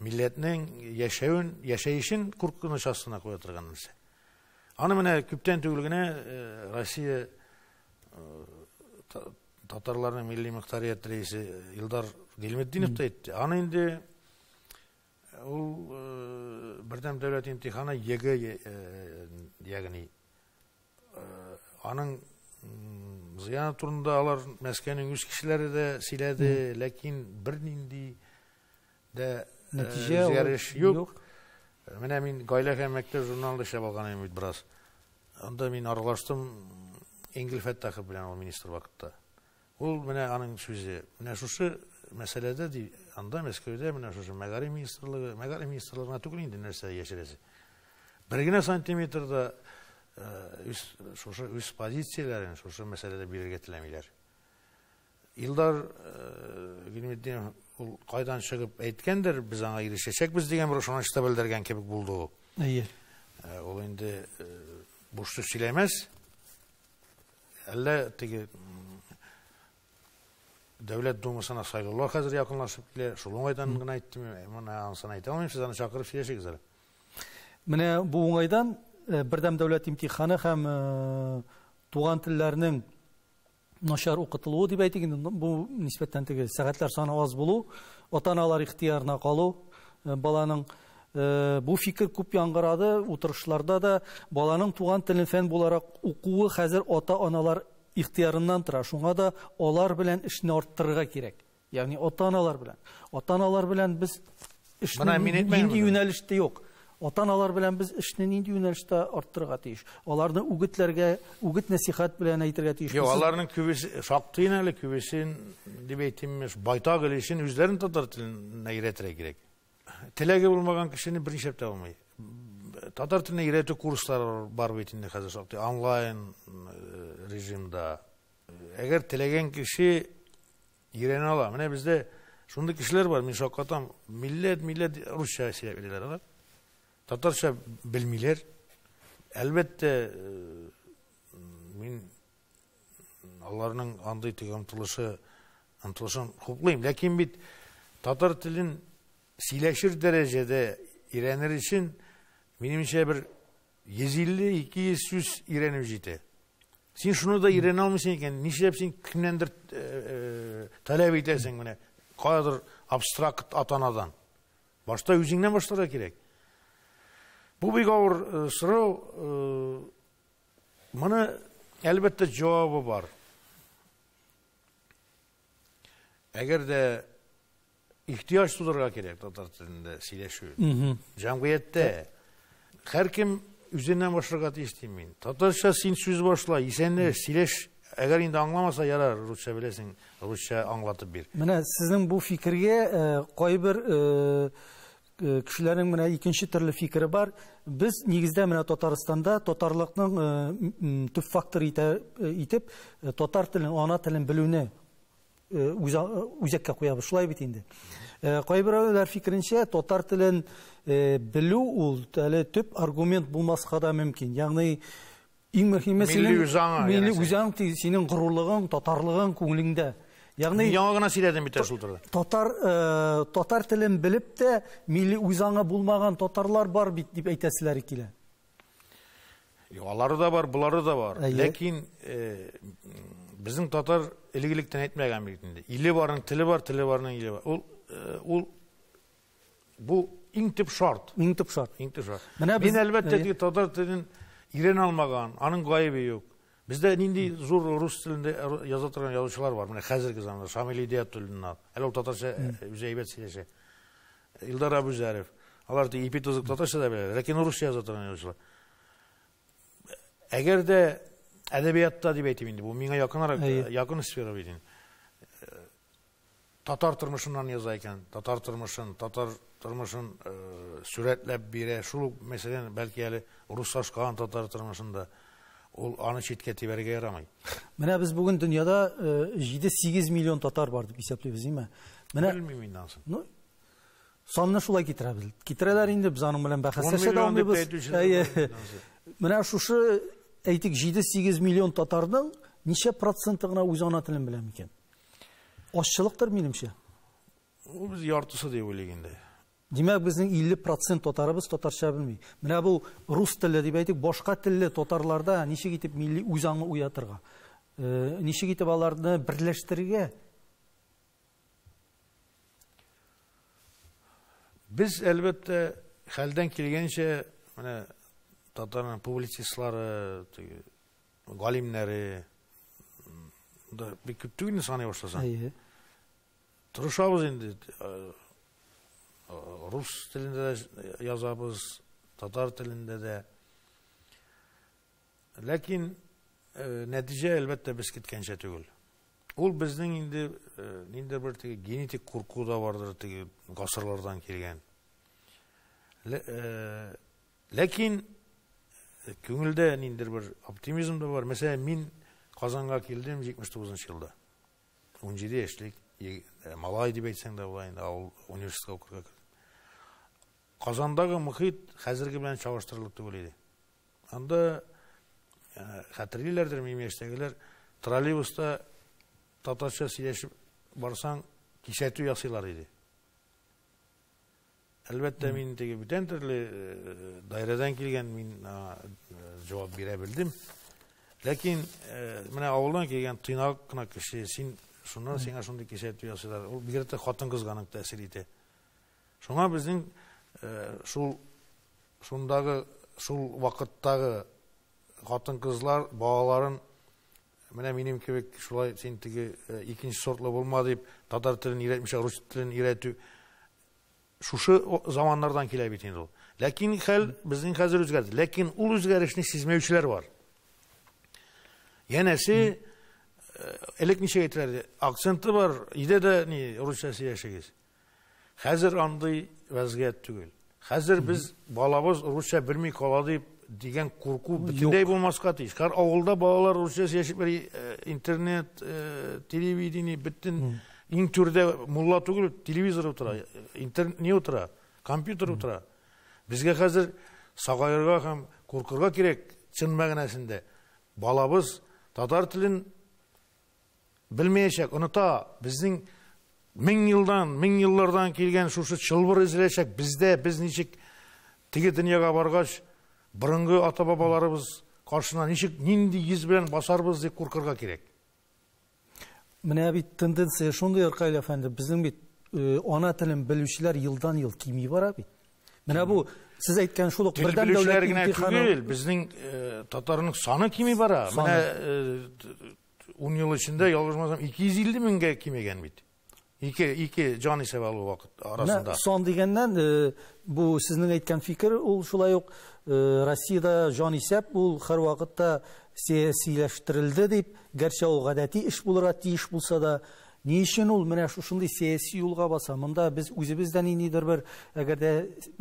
милләтнең яшәвен, яшәешен куркыныч астына куя торган нәрсә. Аны менә күптән түгел генә Россия татарларның милли мохтарият рәисе Илдар Гыйльметдинов та әйтте. Аны инде ул бердәм дәүләт имтиханы ЕГЭ, ягъни аның зыяны турында алар Мәскәүнең үз кешеләре дә сөйләде, ләкин бернинди дә
нәтиҗә
үзгәреш юк. Менә мин Гаилә һәм мәктәп журналында эшләп алган идем бит бераз. Анда мин аралаштым Энгель Фәттахов белән, ул министр вакытта. Ул менә аның сүзе, менә шушы мәсьәләдә ди, анда Мәскәүдә менә шушы мәгариф министрлыгы, мәгариф министрлыгына түгел инде нәрсә яшерәсе. Бер генә сантиметр да үз шушы үз позицияләрен шушы мәсьәләдә бирергә теләмиләр. Илдар Гыйльметдинов ул кайдан чыгып әйткәндер, без аңа ирешәчәкбез дигән бер ышаныч та белдергән кебек булды ул.
Әйе.
Ул инде буш сүз сөйләмәс. Әллә теге Дәүләт Думасына сайлаулар хәзер якынлашып килә. Шул уңайдан гына әйттем, моны анысын әйтә алмыйм, сез аны чакырып сөйләшегез әле.
Менә бу уңайдан бердәм дәүләт имтиханы һәм туган телләрнең начар укытылуы дип әйтик инде, бу нисбәттән теге сәгатьләр саны аз булу, ата-аналар ихтыярына калу, баланың бу фикер күп яңгырады утырышларда да, баланың туган телен фән буларак укуы хәзер ата-аналар ихтыярыннан тора. Шуңа да алар белән эшне арттырырга кирәк. Ягъни ата-аналар белән. Ата-аналар белән без эшне нинди юнәлештә юк. Ата-аналар белән без эшне нинди юнәлештә арттырырга тиеш? Аларны үгетләргә, үгет нәсихәт белән әйтергә тиеш.
Юк, аларның күбесе шактый әле, күбесен дип әйтимме, байтак өлешен үзләрен татар теленә өйрәтергә кирәк. Теләге булмаган кешене берничә тә алмый. Татар теленә өйрәтү курслары бар бит инде хәзер шактый онлайн режимда. Әгәр теләгән кеше өйрәнә ала. Менә бездә шундый кешеләр бар, мин шаккатам. Милләт, милләт русча сөйләп йөриләр алар. Татарча белмиләр. Әлбәттә, мин аларның андый теге омтылышы, омтылышын хуплыйм. Ләкин бит татар телен сөйләшер дәрәҗәдә өйрәнер өчен минемчә бер 150-200 сүз өйрәнеп җитә. Син шуны да өйрәнә алмыйсың икән, нишләп син кемнәндер таләп итәсең менә каядыр абстракт ата-анадан. Башта үзеңнән башларга кирәк. Бу бик авыр сорау, моны әлбәттә җавабы бар. Әгәр дә ихтыяҗ тудырырга кирәк татар телендә сөйләшү. Җәмгыятьтә һәркем үзеннән башларга тиеш дим мин. Татарча син сүз башла, исәнләш, сөйләш. Әгәр инде аңламаса, ярар, русча беләсең, русча аңлатып бир.
Менә сезнең бу фикергә кайбер кешеләрнең менә икенче төрле фикере бар. Без нигездә менә Татарстанда татарлыкның төп факторы итеп татар телен, ана телен белүне үзәккә куябыз. Шулай бит инде. Кайберәүләр фикеренчә, татар телен белү ул әле төп аргумент булмаска да мөмкин. Ягъни иң мөһиме синең милли үзаң, синең горурлыгың, татарлыгың күңелеңдә. Ягъни
яңа гына сөйләдем бит шул турыда.
Татар телен белеп тә милли үзаңы булмаган татарлар бар бит дип әйтәселәре килә.
Алары да бар, булары да бар. Ләкин безнең татар элек-электән әйтмәгән бит инде. Иле барның теле бар, теле барның иле бар. Ул бу иң төп шарт.
Иң төп шарт.
Иң төп шарт. Мин әлбәттә татар телен өйрәнә алмаган, аның гаебе юк. Бездә нинди зур рус телендә яза торган язучылар бар. Менә хәзерге заманда Шамил Идиятуллин, әле ул татарча үзе әйбәт сөйләшә. Илдар Абузәрев. Алар ипи тузык татарча да беләләр, ләкин русча яза торган язучылар. Әгәр дә әдәбиятта дип әйтим инде, бу миңа якынрак, якын сфера бит инде. Татар тормышыннан яза икән, татар тормышын сүрәтләп бирә. Шул ук, мәсәлән, бәлки әле руслашкан татар тормышында ул аны читкә тибәргә ярамый.
Менә без бүген дөньяда 7-8 миллион татар бар дип исәплибез, димме? Менә
белмим инде ансын.
Ну, санны шулай китерәбез. Китерәләр инде, без аның белән бәхәсләшә дә алмыйбыз. Әйе. Менә шушы әйтик 7-8 миллион татарның ничә проценты гына үз ана телен белә микән? Азчылыктыр минемчә.
Ул без яртысы дип уйлыйк инде.
Димәк, безнең 50% татарыбыз татарча белми. Менә бу рус телле дип әйтик, башка телле татарларда ничек итеп милли үзаңны уятырга? Ничек итеп аларны берләштерергә?
Без әлбәттә хәлдән килгәнчә менә татарның публицистлары, галимнәре да бик күп түгел саный башласаң.
Әйе.
Тырышабыз инде. Рус телендә дә язабыз, татар телендә дә. Ләкин нәтиҗә әлбәттә без киткәнчә түгел. Ул безнең инде ниндидер бер теге генетик курку да бардыр, теге гасырлардан килгән. Ләкин Күңелдә ниндидер бер оптимизм да бар. Мәсәлән, мин Казанга килдем 79 елда. 17 яшьлек малай дип әйтсәң дә була инде, авыл университетка укырга кердем. Казандагы мохит хәзерге белән чагыштырырлык түгел иде. Анда хәтерлиләрдер минем яшьтәгеләр, троллейбуста татарча сөйләшеп барсаң, кисәтү ясыйлар иде. Әлбәттә, мин теге бүтән төрле даирәдән килгән, мин җавап бирә белдем. Ләкин менә авылдан килгән тыйнак кына кеше, син шуннан сиңа шундый кисәтү ясыйлар. Ул бигрәк тә хатын-кызга нык тәэсир итә. Шуңа безнең шул шундагы шул вакыттагы хатын-кызлар балаларын менә минем кебек шулай син теге икенче сортлы булма дип татар телен өйрәтмичә рус телен өйрәтү шушы заманнардан килә бит инде ул. Ләкин хәл безнең хәзер үзгәрде. Ләкин ул үзгәрешне сизмәүчеләр бар. Янәсе элек ничек әйтәләр иде? Акценты бар, өйдә дә ни русча сөйләшегез. Хәзер андый вәзгыять түгел. Хәзер без балабыз русча белми кала дип дигән курку бөтенләй булмаска тиеш. Хәзер авылда балалар русча сөйләшеп йөри, интернет, телевидение, бөтен иң түрдә мулла түгел, телевизор утыра, интернет не утыра, компьютер утыра. Безгә хәзер сагаерга һәм куркырга кирәк, чын мәгънәсендә. Балабыз татар телен белмәячәк, оныта. Безнең мең елдан, мең еллардан килгән шушы чылбыр өзеләчәк. Бездә без ничек теге дөньяга баргач, борынгы ата-бабаларыбыз каршына ничек, нинди йөз белән басарбыз дип куркырга кирәк.
Менә бит тенденция шундый, Ркаил әфәнде, безнең бит ана телен белүчеләр елдан-ел кими бара бит. Менә бу сез әйткән шул ук
Тел
бердәм
белүчеләр
дәүләт
генә
имтиханы
түгел, безнең татарның саны кими бара.
Саны.
Менә 10 ел эчендә, ялгышмасам, 250 меңгә кимегән бит. Ике җан исәп алу вакыт арасында.
Менә сан дигәннән, бу сезнең әйткән фикер, ул шулай ук Россиядә җан исәп ул һәр вакытта сәясиләштерелде дип, гәрчә ул гадәти эш булырга тиеш булса да, ни өчен ул менә шушындый сәяси юлга баса? Монда без үзебездә ниндидер бер, әгәр дә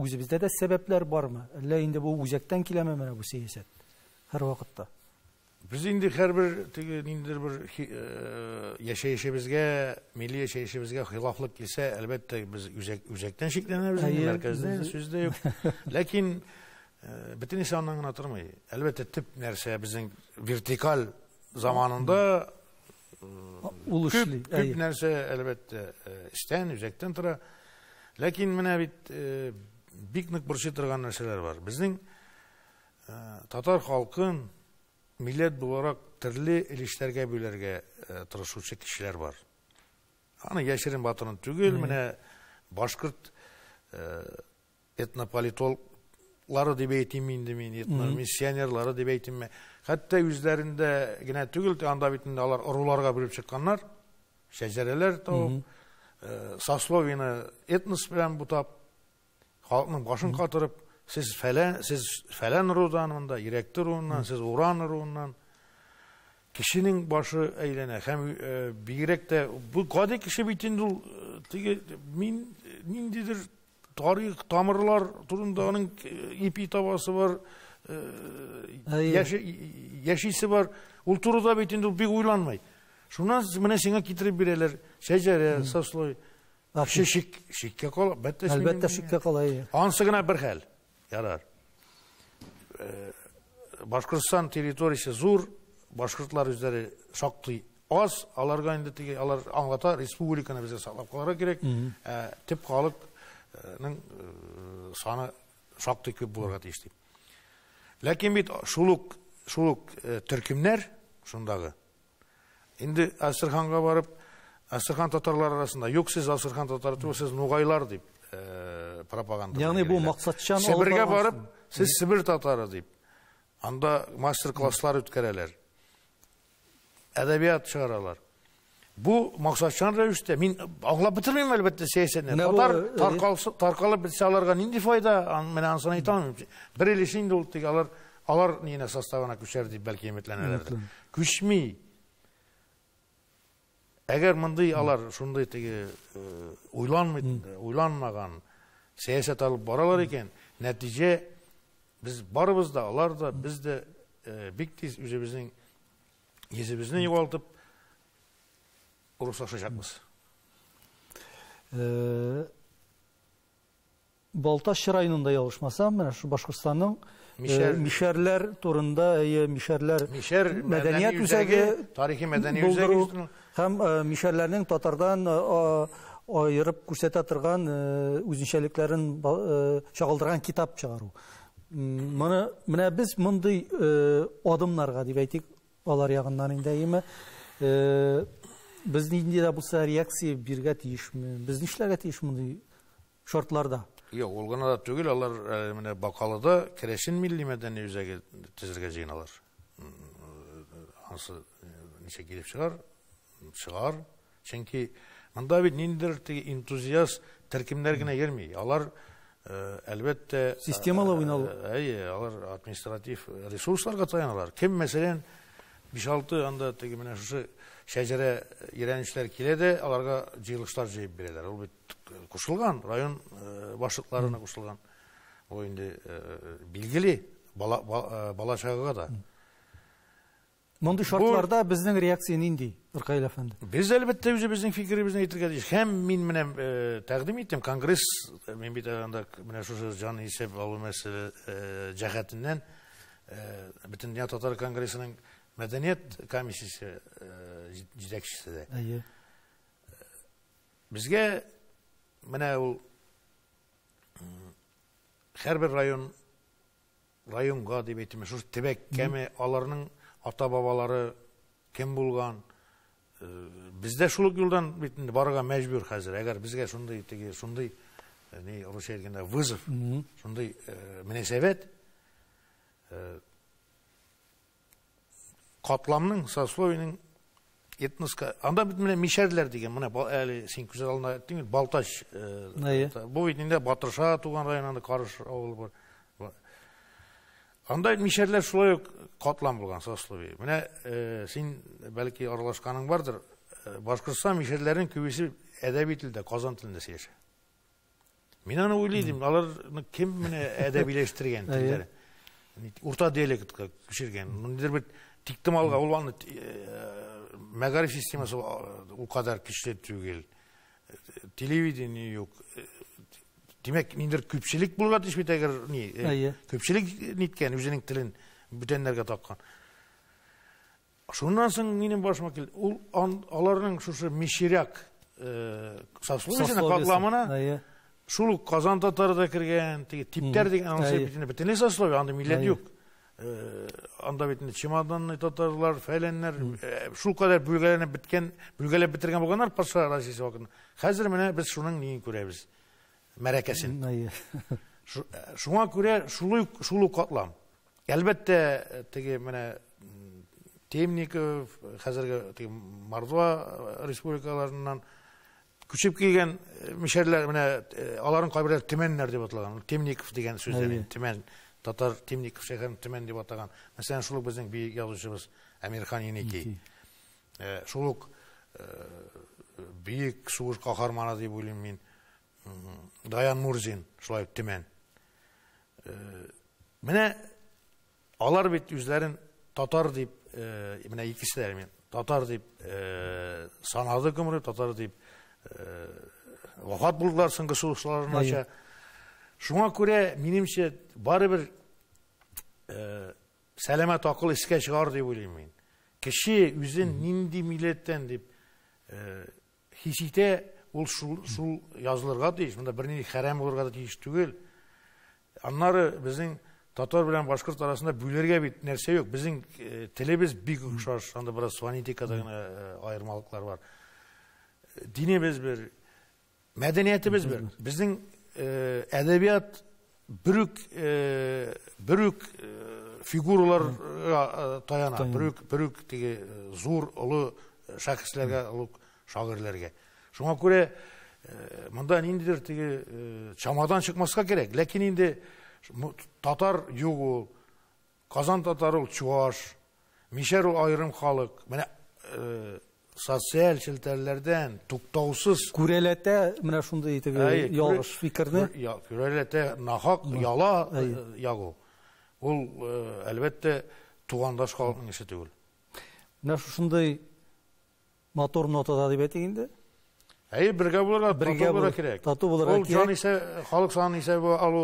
үзебездә дә сәбәпләр бармы? Әллә инде бу үзәктән киләме менә бу сәясәт һәр вакытта?
Без инде һәрбер теге ниндидер бер яшәешебезгә, милли яшәешебезгә хилафлык килсә, әлбәттә, без үзәктән шикләнәбез, инде, мәркәздән сүз дә юк. Ләкин бөтенесе аннан гына тормый. Әлбәттә, төп нәрсә безнең вертикаль заманында
Ул эшли,
күп нәрсә, әлбәттә, эштән, үзәктән тора. Ләкин менә бит бик нык борчый торган нәрсәләр бар. Безнең татар халкын милләт буларак төрле өлешләргә бүләргә тырышучы кешеләр бар. Аны яшерен батырын түгел, менә башкорт этнополитологлары дип әйтим инде мин, этномиссионерлары дип әйтимме. Хәтта үзләрендә генә түгел, анда бит инде алар ыруларга бүлеп чыкканнар, шәҗәрәләр табып, сословиены этнос белән бутап, халыкның башын катырып, сез фәлән, сез фәлән ырудан монда, Ирәкте ыруыннан, сез Уран ыруыннан. Кешенең башы әйләнә. Һәм бигрәк тә бу гади кеше бит инде ул, теге мин ниндидер тарих тамырлар турында аның ипи табасы бар, яшисе бар. Ул турыда бит инде ул бик уйланмый. Шуннан менә сиңа китереп бирәләр. Шәҗәрә, сослой. Кеше шиккә кала, бәттә
Әлбәттә, шиккә кала, әйе.
Ансы гына бер хәл. Ярар. Башкортстан территориясе зур, башкортлар үзләре шактый аз, аларга инде теге, алар аңлата, республиканы безгә саклап калырга кирәк. Төп халыкның саны шактый күп булырга тиеш дип. Ләкин бит шул ук төркемнәр шундагы. Инде Әстерханга барып, Әстерхан татарлары арасында юк, сез Әстерхан татары түгел, сез нугайлар дип пропаганда
Ягъни бу
бирәләр.
максатчан алып
Себергә
барган
барып,
шул.
сез Себер татары дип. Анда мастер-класслар үткәрәләр. Әдәбият чыгаралар. Бу максатчан рәвештә мин аңлап бетермим әлбәттә сәясәтне.
Менә бу,
Татар таркалып бетсә аларга нинди файда? Менә анысын әйтә алмыйм. Бер ел эчендә инде ул теге алар нинә составына күчәр дип бәлки өметләнәләрдер. Күчми. Әгәр мондый алар шундый теге уйланмаган сәясәт алып баралар икән, нәтиҗә Без барыбыз да, алар да, без дә бик тиз үзебезнең йөзебезне югалтып урыслашачакбыз.
Балтач районында ялгышмасам, менә шу Башкортстанның мишәрләр турында, мишәрләр мәдәният үзәге,
тарихи мәдәни үзәге
һәм мишәрләрнең татардан аерып күрсәтә торган үзенчәлекләрен чагылдырган китап чыгару. Моны менә без мондый адымнарга дип әйтик, алар ягыннан инде әйеме, без нинди дә булса реакция бирергә тиешме? Без нишләргә тиеш мондый шартларда?
Юк, ул гына да түгел, алар менә Бакалыда Керәшен милли мәдәни үзәге төзергә җыеналар. Ансы ничә килеп чыгар? Чыгар. Чөнки монда бит ниндидер теге энтузиаст төркемнәр генә йөрми. Алар әлбәттә
системалы уйналу.
Әйе, алар административ ресурсларга таяналар. Кем, мәсәлән, 5-6 анда теге менә шушы шәҗәрә өйрәнүчеләр килә дә, аларга җыелышлар җыеп бирәләр. Ул бит кушылган, район башлыкларына кушылган. Ул инде билгеле бала чагага да.
Мондый шартларда безнең реакция нинди, Ркаил әфәнде?
Без әлбәттә үзебезнең фикеребезне әйтергә тиеш. Һәм мин менә тәкъдим иттем, конгресс, мин бит анда менә шушы җан исәп алу мәсьәлә җәһәтеннән Бөтендөнья татар конгрессының мәдәният комиссиясе җитәкчесе дә.
Әйе.
Безгә менә ул һәрбер район, районга дип әйтим, шушы төбәккәме, аларның ата-бабалары кем булган, бездә шул ук юлдан бит инде барырга мәҗбүр хәзер. Әгәр безгә шундый теге, шундый, ни, русча әйткәндә, вызов, шундый мөнәсәбәт, катламның, сословиеның этноска, анда бит менә мишәрләр дигән, менә әле син күз алдына әйттең бит, Балтач, бу бит инде Батырша туган район, анда Карыш авылы бар. Анда мишәрләр шулай ук катлам булган, сословие. Менә син бәлки аралашканың бардыр, Башкортстан мишәрләренең күбесе әдәби телдә, Казан телендә сөйләшә. Мин аны уйлый идем, аларны кем менә әдәбиләштергән телләре? Урта диалектка күчергән. Ниндидер бер тиктомалга ул аны мәгариф системасы ул кадәр көчле түгел. Телевидение юк. Димәк, ниндидер күпчелек булырга тиеш бит, әгәр ни, күпчелек ниткән, үзенең телен бүтәннәргә таккан. Шуннан соң минем башыма килде. Ул аларның шушы мишеряк сословиесенә, катламына шул ук Казан татары да кергән, теге типтәр дигән, анысы бит инде бөтенләй сословие, анда милләт юк. Анда бит инде чемоданный татарлар, фәләннәр, шул кадәр бүлгәләнеп беткән, бүлгәләп бетергән булганнар патша Россиясе вакытында. Хәзер менә без шуның ниен күрәбез, мәрәкәсен. Шуңа күрә шул ук катлам. Әлбәттә, теге менә Темников, хәзерге теге Мордва республикаларыннан күчеп килгән мишәрләр, менә аларның кайберләре төмәннәр дип аталган. Темников дигән сүздән инде, Төмән, татар Темников шәһәрен Төмән дип атаган. Мәсәлән, шул ук безнең бөек язучыбыз Әмирхан Еники. Шул ук бөек сугыш каһарманы дип уйлыйм мин. Даян Мурзин, шулай ук Төмән. Менә алар бит үзләрен татар дип, менә икесе дә мин татар дип санады гомере, татар дип вафат булдылар соңгы сугышларынача. Шуңа күрә, минемчә, барыбер сәламәт акыл искә чыгар дип уйлыйм мин. Кеше үзен нинди милләттән дип хис итә, ул шул язылырга тиеш. Монда бернинди хәрәм булырга да тиеш түгел. Аннары безнең татар белән башкорт арасында бүлергә бит нәрсә юк. Безнең телебез бик охшаш, анда бераз фонетикада гына аермалыклар бар. Динебез бер, мәдәниятебез бер. Безнең әдәбият бер үк фигураларга таяна, бер үк теге зур, олы шәхесләргә, олы шагыйрьләргә. Шуңа күрә монда ниндидер теге чамадан чыкмаска кирәк. Ләкин инде татар юк ул, Казан татары ул чуаш, мишәр ул аерым халык. Менә социаль челтәрләрдән туктаусыз
күрәләтә менә шундый теге ялгыш фикерне
күрәләтә нахак яла ягу. Ул, әлбәттә, тугандаш халыкның эше түгел.
Менә шушындый матур нотада дип әйтик инде.
Әйе, бергә булырга,
бергә
тату булырга кирәк.
Тату булырга
кирәк. Ул җан исә, халык санын исәбе алу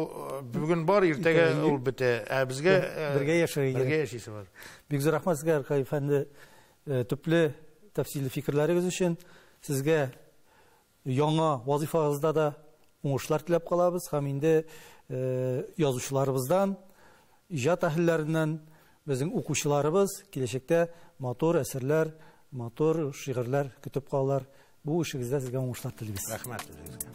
бүген бар, иртәгә ул бетә. Ә безгә
бергә яшәргә кирәк.
Бергә яшисе бар.
Бик зур рәхмәт сезгә, Аркадий әфәнде, төпле, тәфсилле фикерләрегез өчен. Сезгә яңа вазифагызда да уңышлар теләп калабыз һәм инде язучыларыбыздан, иҗат әһелләреннән безнең укучыларыбыз киләчәктә матур әсәрләр, матур шигырьләр көтеп калалар. Бу эшегездә сезгә уңышлар телибез.
Рәхмәт сезгә.